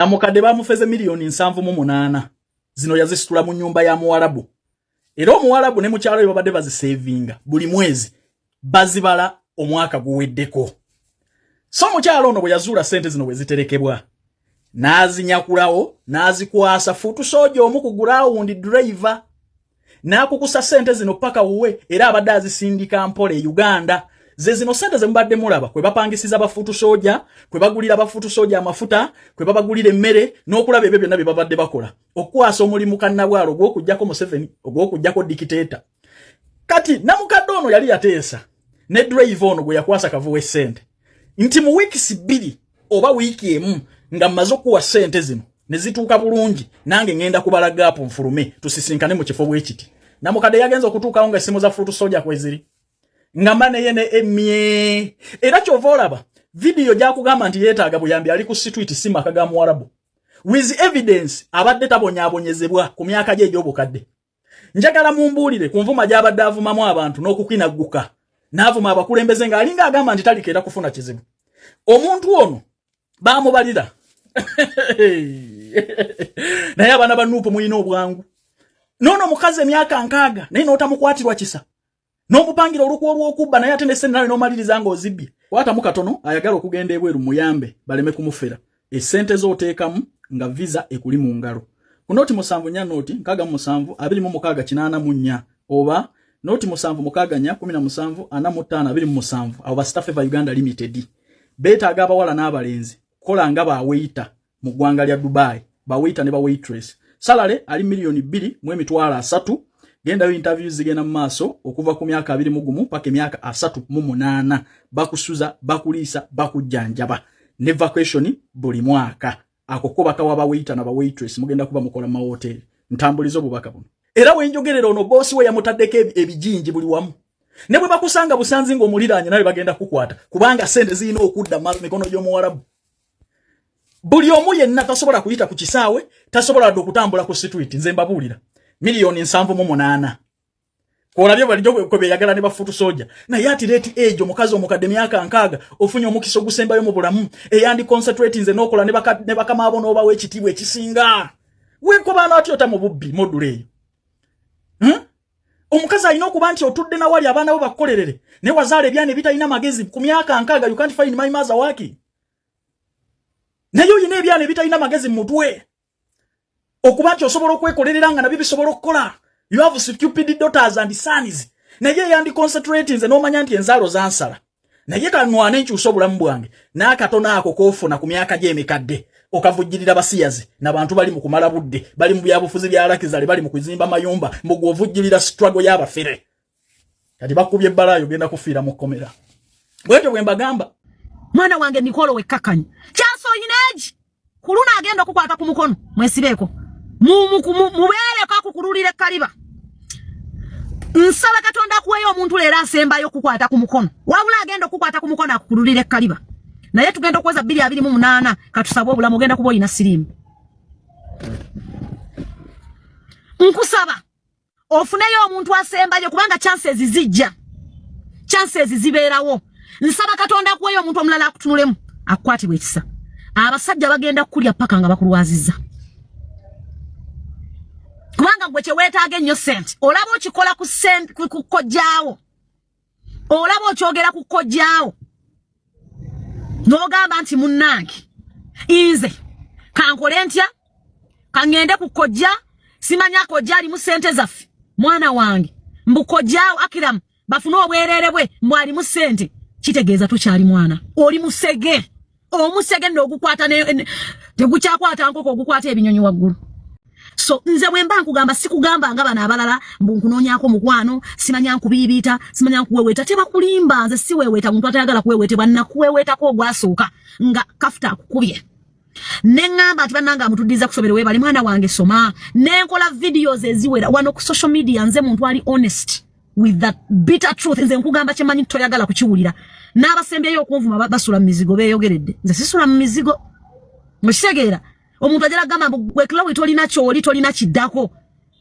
Namukadde bamufeze miliyoni 78. Zino yazisitula mu nyumba ya Muwarabu, era Omuwarabu ne mukyalo we babadde bazisevinga buli mwezi, bazibala omwaka guweddeko. So omukyalo ono bwe yazuula sente zino bwe ziterekebwa, n'azinyakulawo, n'azikwasa foot soldier omu ku ground, driver, n'akukusa sente zino paka wuwe, era abadde azisindika mpola e Uganda. Ze zino sente ze mubadde mulaba kwe bapangisiza ba foot soldier, kwe bagulira ba foot soldier amafuta, kwe babagulira emmere n'okulaba ebyo byonna bye babadde bakola okukwasa omulimu kannabwalo ogw'okuggyako Museveni, ogw'okuggyako dictator. Kati namukadde ono yali yateesa ne driver ono gwe yakwasa kavuwa essente nti mu weeks 2 oba wiiki 1 nga mmaze okuwa ssente zino ne zituuka bulungi, nange ŋŋenda kubala gaapu nfulume, tusisinkane mu kifo bwe kiti. Namukadde yagenza okutuukawo nga essimu za foot soldier kweziri nga maneye ne emye. Era kyova olaba vidiyo gyakugamba nti yeetaaga buyambi, ali ku street, si maka ga Muwarabu. With evidence, abadde tabonyaabonyezebwa ku myaka gye egy'obukadde. Njagala mumbuulire ku nvuma gy'abadde avumamu abantu n'okukinagguka n'avuma abakulembeze ng'alinga agamba nti talikeera kufuna kizibu. Omuntu ono baamubalira, naye abaana ba NUP mulina obwangu. Noono omukazi emyaka 60, naye n'otamukwatirwa kisa n'omupangira olukwa olw'okubba, naye ate ne sente nawe n'omaliriza ng'ozibbye. Kwatamu katono, ayagala okugenda ebweru muyambe baleme kumufera. Essente z'oteekamu nga visa ekuli mu ngalo ku 074 067 26 84 oba 076 4 17 45 27. Abo ba Staffeva Uganda Limited beetaaga abawala n'abalenzi kola nga ba waiter mu ggwanga lya Dubai, ba waiter ne ba waitress. Salary ali 2,300,000. Gendayo, interviews zigenda mu maaso okuva ku myaka 21 paka emyaka 38. Bakusuza, bakuliisa, bakujjanjaba ne vacation buli mwaka. Ako ko bakawa ba waiter na ba waitress. Mugenda kuba mukola mu mahoteri. Ntambuliza obubaka buno, era wenjogerera ono bosi we yamutaddeko ebijinji buli wamu, ne bwe bakusanga busanzi ng'omuliraanye nawe bagenda kukwata, kubanga sente zirina okudda mu mikono gy'Omuwarabu. Buli omu yenna tasobola kuyita ku kisaawe, tasobola wadde okutambula ku street. Nze mbabuulira, miliyoni 78 kolabye balijjo kwe beyagala ne ba foot soldier. Naye ati late age, omukazi omukadde myaka 60, ofunye omukisa ogusembayo mu bulamu, eyandi concentrate nze n'okola ne bakama abo n'obawa ekitiibwa ekisinga. Weekobaana atya ota mu bubbi modula eyo, Omukazi alina okuba nti otudde nawali abaana bo bakukolerere, naye wazaala ebyana ebitalina magezi ku myaka 60. You can't find my mother working, naye oyina ebyana ebitalina magezi mu mutwe okuba nti osobola okwekolerera nga nabyo bisobola okukola. You have stupid daughters and sons. Naye yandi concentrate nze n'omanya nti enzaalo zansala, naye kanwane nkyusa obulamu bwange. N'akatono ako koofuna ku myaka gy'emikadde okavujjirira basiyazi n'abantu bali mu kumala budde, bali mu byabufuzi bya lakizale, bali mu kuzimba mayumba, mugwe ovujjirira struggle y'abafere. Kati bakubye ebbalayo, ogenda kufiira mu kkomera. Bwetyo bwe mbagamba. Mwana wange Nikolo, wekkakkanya kyasa oyina egi ku luno agenda okukwata ku mukono, mwesibeeko, mubeereko akukululira ekkaliba. Nsaba Katonda akuweyo omuntu leero asembayo okukwata ku mukono, wabula agenda okukwata ku mukono akukululira ekkaliba. Naye tugenda okuweza 2028, katusabe obulamu, ogenda kuba oyina siriimu. Nkusaba ofuneyo omuntu asembayo, kubanga chances zijja, chances zibeerawo. Nsaba Katonda akuweyo omuntu omulala akutunulemu, akukwatibwa ekisa. Abasajja bagenda kukulya paka nga bakulwazizza, kubanga gwe kyeweetaaga ennyo sente. Olaba okikola ku sente ku kojjaawo, olaba okyogera ku kojjaawo n'ogamba nti munnange nze kankole ntya, kaŋŋende ku kojja, simanya kojja alimu sente zaffe. Mwana wange, mbu kojjaawo Akiramu bafune obwereere bwe, mbu alimu sente. Kitegeeza tokyali mwana, oli musege. Omusege nno ogukwata tegukyakwata nkoko, ogukwata ebinyonyi waggulu. So nze bwe mba nkugamba, sikugamba nga bano abalala mbu nkunoonyaako mukwano, simanya nkubiibiita, simanya nkuweweeta. Tebakulimba, nze siweeweeta muntu atayagala kuweeweetebwa. Nakuweeweetako ogwasooka nga kafuta akukubye, ne ŋŋamba nti bannange amutuddiza kusomero, weebale mwana wange, soma. Ne nkola videos eziwera wano ku social media. Nze muntu ali honest with the bitter truth. Nze nkugamba kyemanyi, toyagala kukiwulira. N'abasembyeyo okunvuma basula mu mizigo, beeyogeredde. Nze sisula mu mizigo, okitegeera? Omuntu ajala gamba mbu gwe Chloe tolina kyoli, tolina kiddako,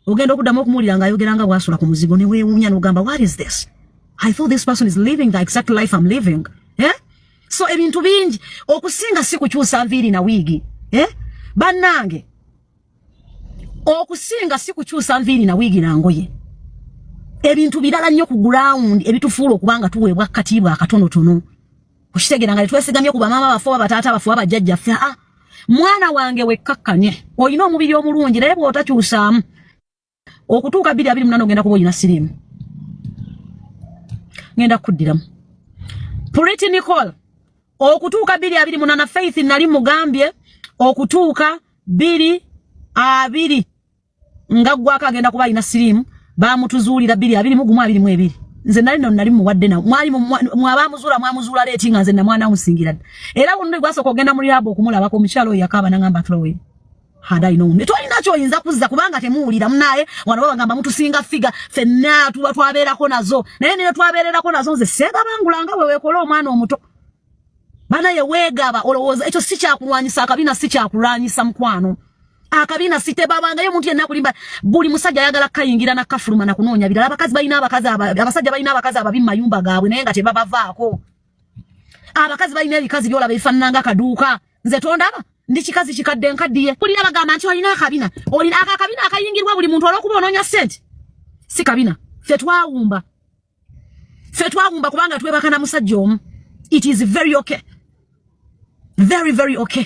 ogenda okuddamu okumuwulira ng'ayogera nga bw'asula ku muzigo, ne weewuunya n'ogamba, "What is this? I thought this person is living the exact life I'm living, eh?" So ebintu bingi okusinga si kukyusa nviiri na wiigi, eh? Bannange, okusinga si kukyusa nviiri na wiigi na ngoye. Ebintu birala nnyo ku ground ebitufuula okuba nga tuweebwa katiibwa akatonotono. Okitegeera nga tetwesigamye ku bamaama baffe oba bataata baffe oba bajjajjaffe. Aa, mwana wange, wekkakkanye. Olina omubiri omulungi, naye bw'otakyusaamu okutuuka 2028 ogenda kuba olina siriimu. Ngenda kukuddiramu, Pretty Nicole, okutuuka 2028. Faith nali mugambye okutuuka 2020 nga gwako agenda kuba alina siriimu. Bamutuzuulira 2021, 22. Nze nali no nali muwadde na mwali mwabamuzuula, mwamuzuula late, nga nze namwana musingira dda. Era guno gwasooka ogenda mu rehab okumulabako, omukyalo oyo yakaaba nangamba, "Throw had I known." Tolina kyoyinza kuzza kubanga temuwulira munaye. Wano babagamba mutusinga figure, ffenna tuba twabeerako nazo, naye nine twabeererako nazo. Nze seegabangulanga bwe weekola omwana omuto. Banaye, weegaba, olowooza ekyo si kyakulwanyisa akabina? Si kyakulwanyisa, mukwano. Akabina si tebabangayo omuntu yenna akulimba. Buli musajja ayagala kayingira nakafuluma nakunoonya birala. Abakazi balina abakazi, abasajja balina abakazi ababi mu mayumba gaabwe, naye nga tebabavaako. Abakazi balina ebikazi byolaba ebifaanana nga kaduuka. Nze tondaba, ndi kikazi kikadde, nkaddiye. Kulira bagamba nti olina akabina, olina aka akabina akayingirwa buli muntu olw'okuba onoonya ssente. Si kabina, ffe twawumba, ffe twawumba kubanga twebaka na musajja omu. It is very okay, very very okay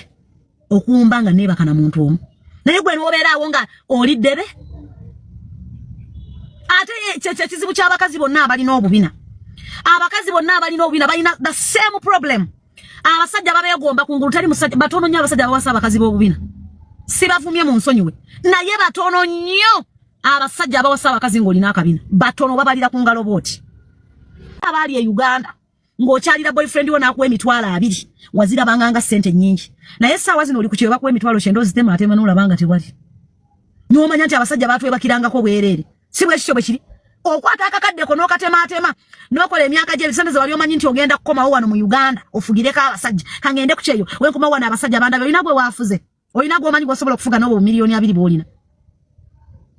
okuwumba nga neebaka na muntu omu, naye gwe n'obeeraawo nga oli ddebe. Ate kyekyo ekizibu ky'abakazi bonna abalina obubina. Abakazi bonna abalina obubina balina the same problem. Abasajja babeegomba kungulu. Tali musajja, batono nnyo abasajja abawasa abakazi b'obubina. Sibavumye, mu nsonyiwe, naye batono nnyo abasajja abawasa abakazi ng'olina akabina. Batono, babalira ku ngalo booti. Abaali e Uganda ng'okyalira boyfriend wo n'akuwa 20,000, wazirabanga nga ssente nnyingi, naye essaawa zino oli ku kyeyo, bakuwa 90,000, ozitema atema n'olaba nga tewali, n'omanya nti abasajja batwebakirangako bwereere. Si bwe kityo bwe kiri? Okwata akakaddeko n'okatemaatema n'okola emyaka gy'ebisente ze wali omanyi nti ogenda kukomawo wano mu Uganda ofugireko abasajja. Kangende ku kyeyo, wenkomawo wano abasajja bandabe. Olina gwe waafuze? Olina gwomanyi gwosobola okufuga n'obwo 20,000,000 bw'olina?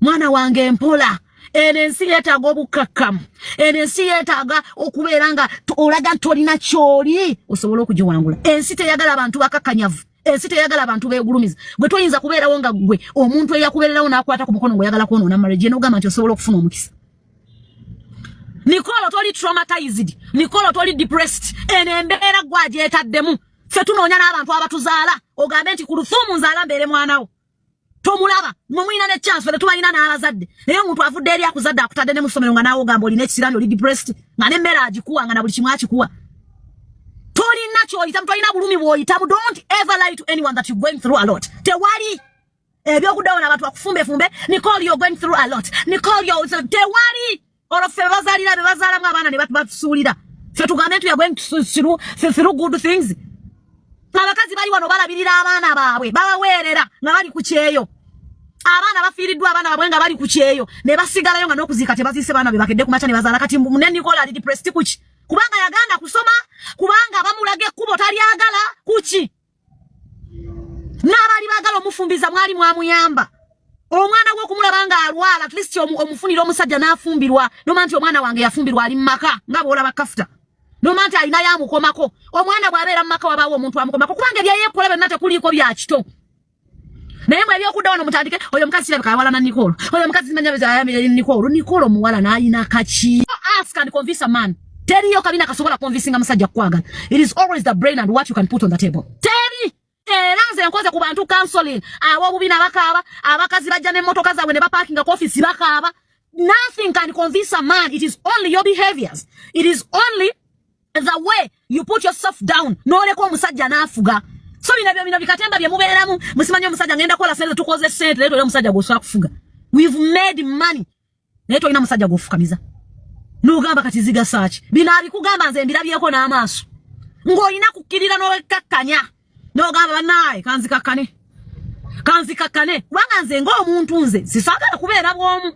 Mwana wange, mpola. Eno ensi yeetaaga obukkakkamu. Eno ensi yeetaaga okubeera nga olaga nti olina kyoli osobole okugiwangula. Ensi teyagala abantu bakakkanyavu, ensi teyagala abantu beegulumiza. Gwe toyinza kubeerawo nga gwe omuntu eyakubeererawo n'akwata ku mukono ng'oyagala kwonoona marriage, n'ogamba nti osobola okufuna omukisa. Nicole, toli traumatized. Nicole, toli depressed. Eno embeera gwe agyetaddemu. Ffe tunoonya n'abantu abatuzaala, ogambe nti ku lufuumu nzaala mbeere mwanawo. Tomulaba mwe mulina ne chance, ffe tubalina n'abazadde, naye omuntu avudde eri akuzadde, akutadde ne mu ssomero, nga naawe ogamba olina ekisirani, oli depressed, nga n'emmere agikuwa, nga na buli kimu akikuwa. Tolina kyoyitamu, tolina bulumi bw'oyitamu. Don't ever lie to anyone that you're going through a lot. Tewali ebyokuddawo n'abantu bakufumbefumbe. "Nicole, you're going through a lot. Nicole, you're..." Tewali. Olwo ffe bebazaalira, bebazaalamu abaana ne batusuulira, ffe tugambe nti we are going through good things? Abakazi bali wano balabirira abaana baabwe, babaweerera nga bali ku kyeyo. Abaana bafiiriddwa abaana baabwe nga bali ku kyeyo, ne basigalayo nga n'okuziika tebaziise baana be bakedde ku makya ne bazaala. Kati ne Nicole ali depressed kuki? Kubanga yaganda kusoma? Kubanga bamulaga ekkubo talyagala? Kuki? N'abaali baagala omufumbiza mwali mwamuyamba omwana we okumulaba nga alwala. At least omufunira omusajja n'afumbirwa, noma nti omwana wange yafumbirwa, ali mu maka, nga bw'olaba kafuta, noma nti alinayo amukomako. Omwana bw'abeera mu maka wabaawo omuntu amukomako, kubanga ebyeyekola byonna tekuliiko bya kito. Naye mwe ebyokudda wano mutandike, oyo omukazi kirabika awalana Nicole, oyo omukazi simanya Nicole. Nicole omuwala n'ayina kaki? Ask and convince a man. Teriyo kabina kasobola convincinga musajja kukwagala. It is always the brain and what you can put on the table. Teri. Era nze nkoze ku bantu counseling, ab'obubina bakaaba, abakazi bajja n'emmotoka zaabwe ne baparkinga ku office bakaaba. Nothing can convince a man. It is only your behaviors, it is only the way you put yourself down n'oleka omusajja n'afuga. So bino byo bino bikatemba bye mubeeramu, musimanyi omusajja ngenda kukola sente, tukoze sente, naye tolina omusajja gw'osobola kufuga. We've made money, naye tolina musajja gw'ofukamiza n'ogamba kati zigasaaki. Bino abikugamba nze mbirabyeko n'amaaso, ng'olina kukkirira n'owekkakkanya n'ogamba, "Bannaaye, kanzikakkane, kanzikakkane," kubanga nze ng'omuntu nze sisaagala kubeera bw'omu.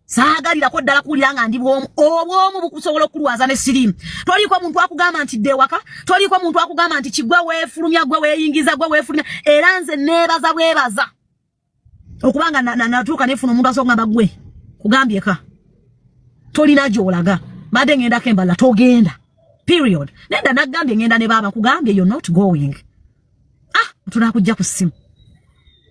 Saagalirako ddala kuwulira nga ndi bw'omu. Obwomu bukusobola okulwaza ne siriimu. Toliiko muntu akugamba nti dde ewaka, toliiko muntu akugamba nti kigwe weefulumya, gwe weeyingiza, gwe weefulumya. Era nze neebaza bwebaza okubanga natuuka nefuna omuntu asobola kugamba, "Gwe kugambyeka tolina gy'olaga, mbadde ŋŋendako embala, togenda, period." Nedda, naggambye ŋŋenda ne baaba, kugambye you're not going. Ah, tunakujja ku ssimu.